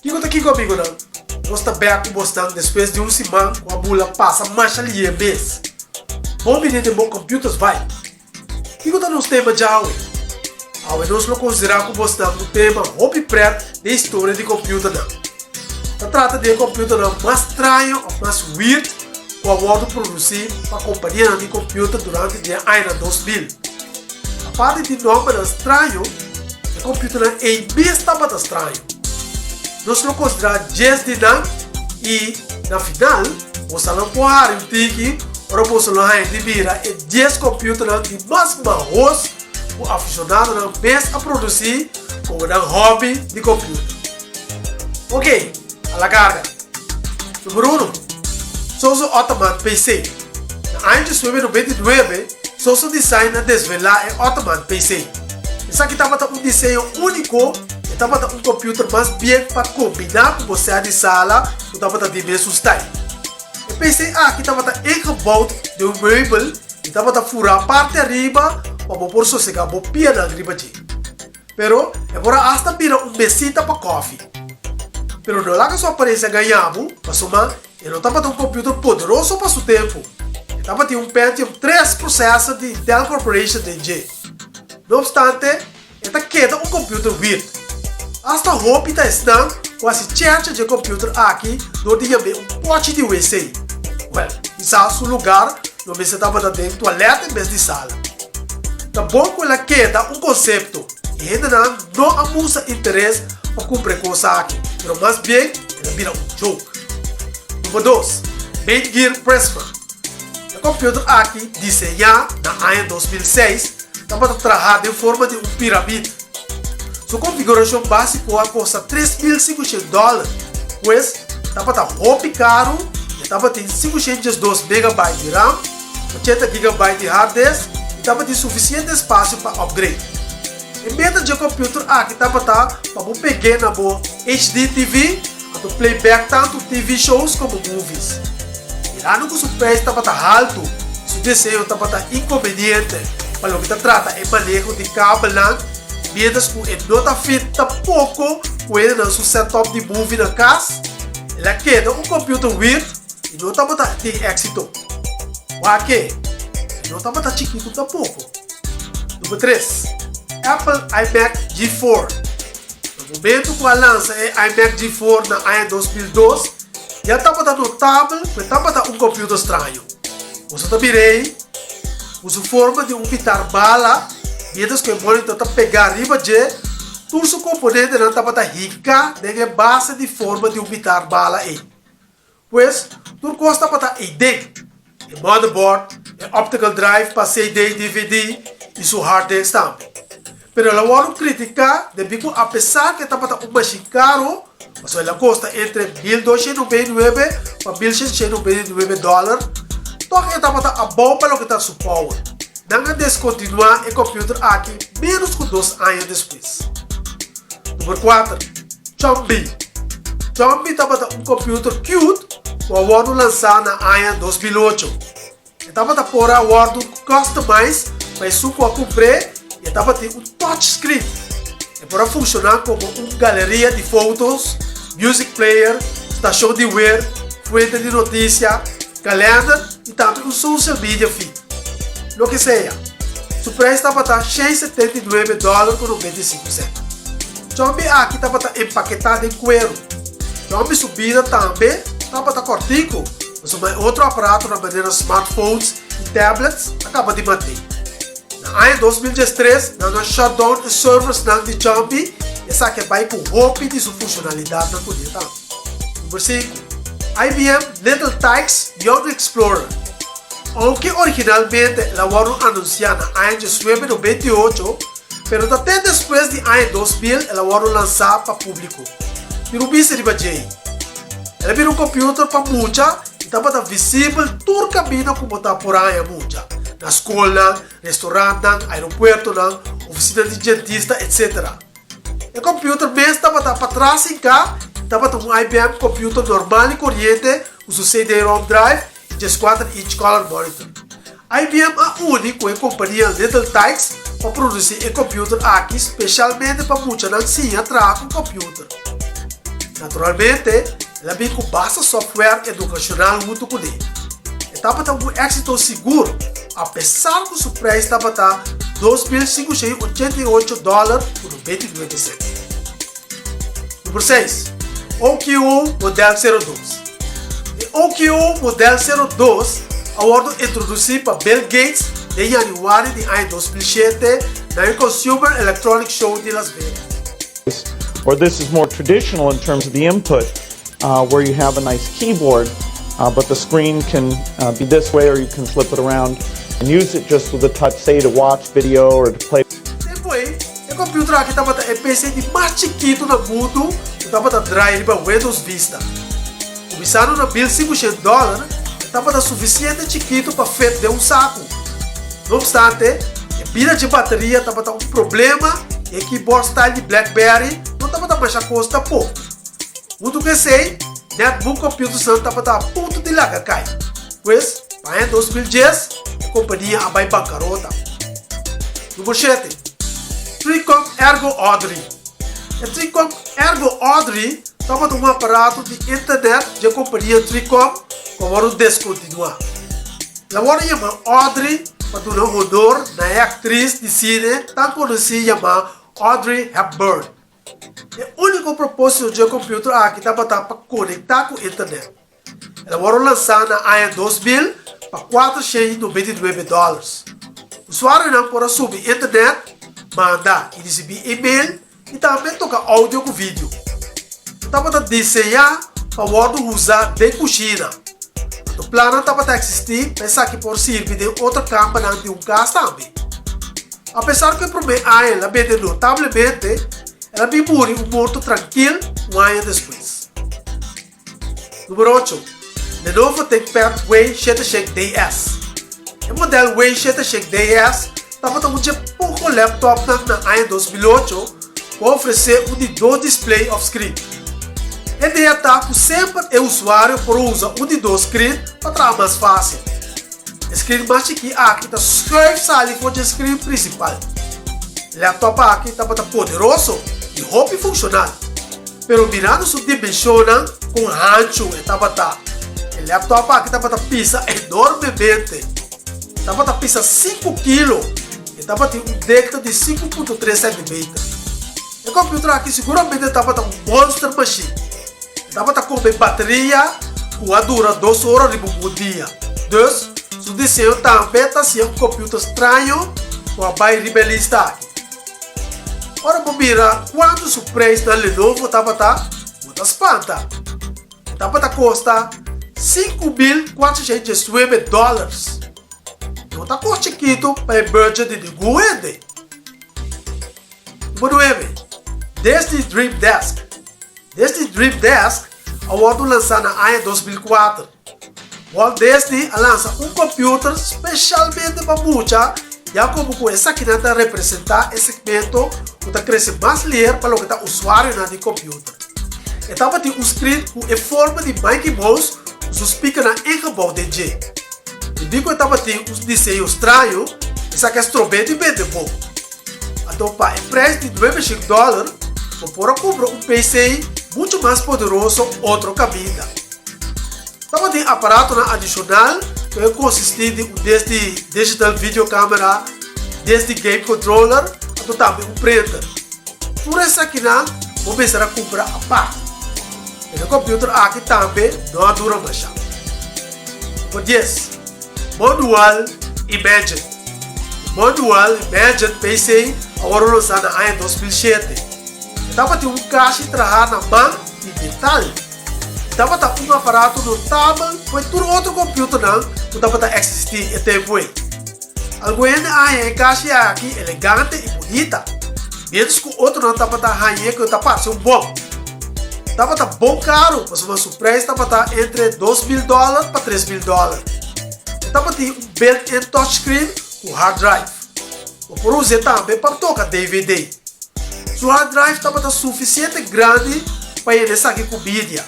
Kiko ta kiko amigonan? Nos ta bek ku bosnan despues di un siman ku a bula pasa masha lihe mes. Bon bini den bo Computers Vibe. Kiko ta nos tema djawe? Awe nos lo konsiderá ku bosnan un tema hopi pret den historia di kompiuternan. Ta trata di e kompiuternan mas straño òf mas weird ku a wòrdu produsí pa kompanianan di kompiuter durante di e añanan 2000. Aparte di nòmbernan straño, e kompiuternan ei mes tabata straño. Nos lo konsiderá djes di nan i, na final, boso lo por hari un tiki ora boso lo haña di mira e dies kompiuternan di mas mahos ku afisionadonan mes a produsí komo nan hòbi di kompiuter. Oke, a la karga! Numero uno, Soso Ottoman PC. Na aña 1999, Soso Design a desvelá e Ottoman PC. Esaki tabata un diseño úniko, e tabata un kompiuter mas bien pa kombiná ku bo sè di sala ku tabata di mesun stijl. E PC aki tabata ingebouwd den un meubel i tabata furá parti ariba pa bo por sosegá bo pianan riba dje. Pero e por a asta bira un mesita pa kòfi. Pero no laga su aparensia gañá bo, pasobra e no tabata un kompiuter poderoso pa su tempu. E tabatin un Pentium 3 processor di Intel Corporation den dje. No obstante, e ta keda un kompiuter weird. Asta hopi ta esnan ku hasi chèrcha dje kompiuter aki dor di yam'é un pòchi di wc. Wèl, kisas su lugar lo mester tabata den tualèt en bes di sala. Ta bon ku el a keda un konsepto i hendenan no a mustra interes pa kumpra e kos aki, pero mas bien el a bira un joke. Number dos, Maingear Prisma. E kompiuter aki diseñá na aña 2006 tabata trahá den forma di un piramid. Su konfigurashon básiko a kosta 3.500 dòler, pues tabata hopi karu i e tabatin 512 megabyte di ram, 80 gigabyte di hard disk i tabatin sufisiente espasio pa upgrade. E meta dje computer aki tabata pa bo peg'é na bo HD TV anto play back tantu TV shows komo movies. Mirando ku su prijs tabata haltu i su diseño tabata inkonveniente pa loke ta trata e maneho di kabelnan, mientras ku e no ta fit tampoko ku hendenan su setup di movie na kas, el a keda un computer weird i no tabata tin éksito. Wak e, e no tabata chikitu tampoko. Number 3, Apple iMac G4. Na momentu ku a lansa e iMac G4 na aña 2002, ya tabata notabel ku e tabata un kompiuter straño. Boso ta mira ei, ku su forma di un pitar bala, miéntras ku e monitor ta pegá riba dje, tur su komponentenan tabata hinká den e base di forma di un pitar bala ei. Pues, tur kos tabata eiden, e motherboard, e optical drive pa CD, dvd i su hard disk tambe. Pero el a wòrdu kritiká debí ku apesar ku e tabata un mashin karo, pasobra el a kosta entre 1299 pa 1699 dòler, tòg e tabata abou pa loke ta su power. Nan a deskontinuá e kòmpiuter aki ménos ku dos aña despues. Number 4. Chombi. Chombi tabata un computer cute ku a wòrdu lansá na aña 2008. E tabata por a wòrdu customized pa esun ku a kumpr'é i e tabatin un touch screen. E por a funshoná komo un galeria di fotos, music player, stashon di wer, fuente di notisia, kalender i tambe un social media feed. Loke sea, su prijs tabata 679 dòler ku 95 sènt. Chombi aki tabata empaketá den kueru. Chombi su bida tambe tabata kòrtiku, pasobra e otro aparatonan manera smartphones i tablets a kaba di mat'é. Na aña 2013 nan a shut down e serversnan di Chombi i esaki a bai ku hopi di su funshonalidatnan kuné tambe. Number 5, IBM Little Tikes Young Explorer. Ounke originalmente el a wòrdu anunsiá na aña 1998, pero ta te despues di aña 2000 el a wòrdu lansá pa públiko. Tin un bista riba djei. El a bira un computer pa mucha y tabata visibel tur camino cu bo ta por haña mucha, na scolnan, restaurantnan, aeropuertonan, oficina di dentista, etc. E computer mes tabata patras hinca y tabata un IBM computer normal y coriente cu su CD-ROM drive y 14 inch color monitor. IBM a uni cu e compania Little Tikes pa produci e computer aki specialmente pa muchanan siña traha cu computer. Naturalmente, el a bin cu basta software educacional hunto cune. E tabata un exito sigur, apesar cu su prijs tabata 2588 dollar cu 99 cent. Number 6. OQO Model 02. E OQO Model 02 a wordo introduci pa Bill Gates den januari di aña 2007 na e Consumer Electronics Show di Las Vegas. Or this is more traditional in terms of the input, where you have a nice keyboard, but the screen can be this way or you can flip it around and use it just with a touch, say to watch video or to play. Tempo ei, e computer aki tabata e PC di mas chikito na mundo cu tabata draai riba Windows Vista. Cuminsando na 1500 dollar, e tabata suficiente chikito pa fit den un saco. No obstante, e bida di bateria tabata un problema y e keyboard style di BlackBerry no tabata masha cos tampoco. Hunto cu esey, netbook computers tabata a punto di laga cay. Pues, pa aña 2010, e compania a bay bancarota. Number 7. 3Com Ergo Audrey. E 3Com Ergo Audrey tabata un aparato di internet di e compania 3Com cu a wordo descontinua. El a wordo yama Audrey pa duna honor na e actriz di cine tan conoci yama Audrey Hepburn. E unico proposito di e computer aki tabata pa conecta cu internet. El a wordo lansa na aña 2000 pa 499 dollars. Usuarionan por a subi internet, manda y ricibi email y tambe toca audio cu video. E tabata diseña pa wordo usa den cushina. Anto plannan tabata existi pa esaki por sirbi den otro cambernan di un cas tambe. Apesar cu e prome aña el a bende notablemente, el a bin muri un morto trankil un aña despues. Number 8. Lenovo ThinkPad W700 DS. E model W700 DS tabata un dje poco laptopnan na aña 2008 cu a ofrece un di dos display of screen. E idea ta cu semper e usuario por usa un di dos screen pa traha mas facil. E screen mas chiki aki ta schuif sali for di e screen principal. E laptop aki tabata poderoso y hopi funcional. Pero mirando su dimensionnan con hancho e tabata, e laptop aki tabata pisa enormemente. E tabata pisa 5 kilo e tabatin un dikte di 5.3 centimeter. E computer aki siguramente tabata un monster machine. E tabata come bateria cu a dura 2 ora riba un bon dia. Dus, su diseño tambe ta hacia un computer straño cu a bay riba e lista aki. Ora bo mira cuanto su prijs na Lenovo tabata, bo ta spanta. E tabata costa 5419 dollars. No ta cos chikito pa e budget di ningun hende. Number 9. Disney Dream Desk. Disney Dream Desk a wordo lansa na aña 2004. Walt Disney a lansa un computer specialmente pa mucha, ya como cu esakinan ta representa e segmento cu ta crece mas liher pa loke ta usuarionan di computer. E tabatin un screen cu e forma di Mickey Mouse cu su speakernan ingebouw den dje. Debí cu e tabatin un diseño straño, esaki a strob'é di bende bon. Anto pa e prijs di 900 dollar, bo por a cumpra un PC mucho mas poderoso otro caminda. Tabatin aparatonan adicional cu a consisti di un desdi digital video camera, desdi game controller, anto tambe un printer. Tur esakinan bo mester a cumpra apart. Pero e computer aki tambe no a dura masha. Number 10. Moneual Imagine. Moneual Imagine PC a wòrdu lansá na aña 2007. E tabatin un kashi trahá na man di metal. E tabata un aparato notabel fo'i tur otro computernan ku tabata eksistí e tempu ei. Algun hende a haña e kashi aki elegante i bunita, miéntras ku otronan tabata hañ'é ku e ta parse un bòm. Tabata bon karu pasobra su prijs tabata entre 2000 dòler pa 3000 dòler. E tabatin un built-in touchscreen ku hard drive. Bo por us'é tambe pa toka dvd. Su hard drive tabata sufisiente grandi pa yena esaki ku media.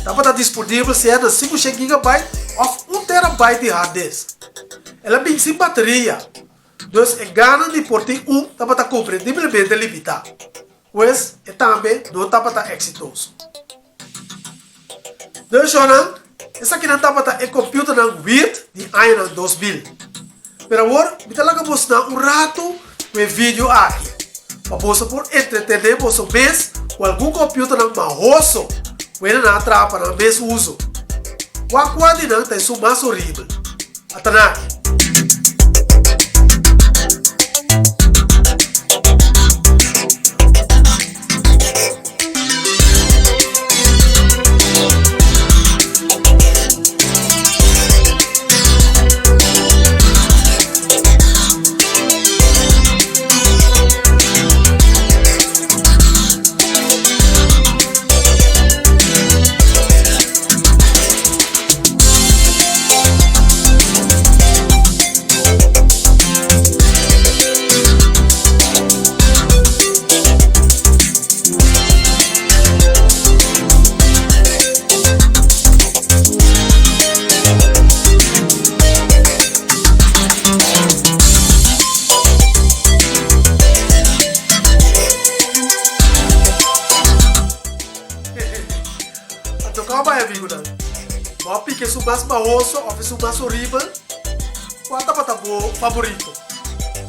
Tabata disponibel sea na 500 gigabyte òf un terabyte di hard disk. El a bin sin bateria, dus e gana di por tin un tabata komprendiblemente limitá. Pues e tambe no tabata eksitoso. Dus yonan, esakinan tabata e kompiuternan weird di añanan 2000. Pero awor mi ta laga bosnan un ratu ku e video aki, pa boso por entretené boso mes ku algun kompiuternan mahoso ku hendenan a traha pa nan mes uso. Wak kua di nan ta esun mas horibel? Atanaki! Anto kaba bai amigunan? Bo a pika esun mas mahoso of esun mas horibel? Kua tabata bo favorito?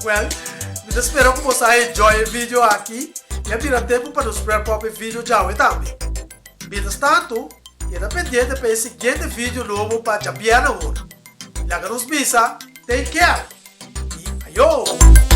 Well, mi ta spera ku boso a enjoy e video aki i a bira tempu pa nos wrap up e video djawe tambe. Mientras tantu, keda pendiente pa e siguiente video nobo pa djabièrnè awor. Laga nos bisa, take care i ayo!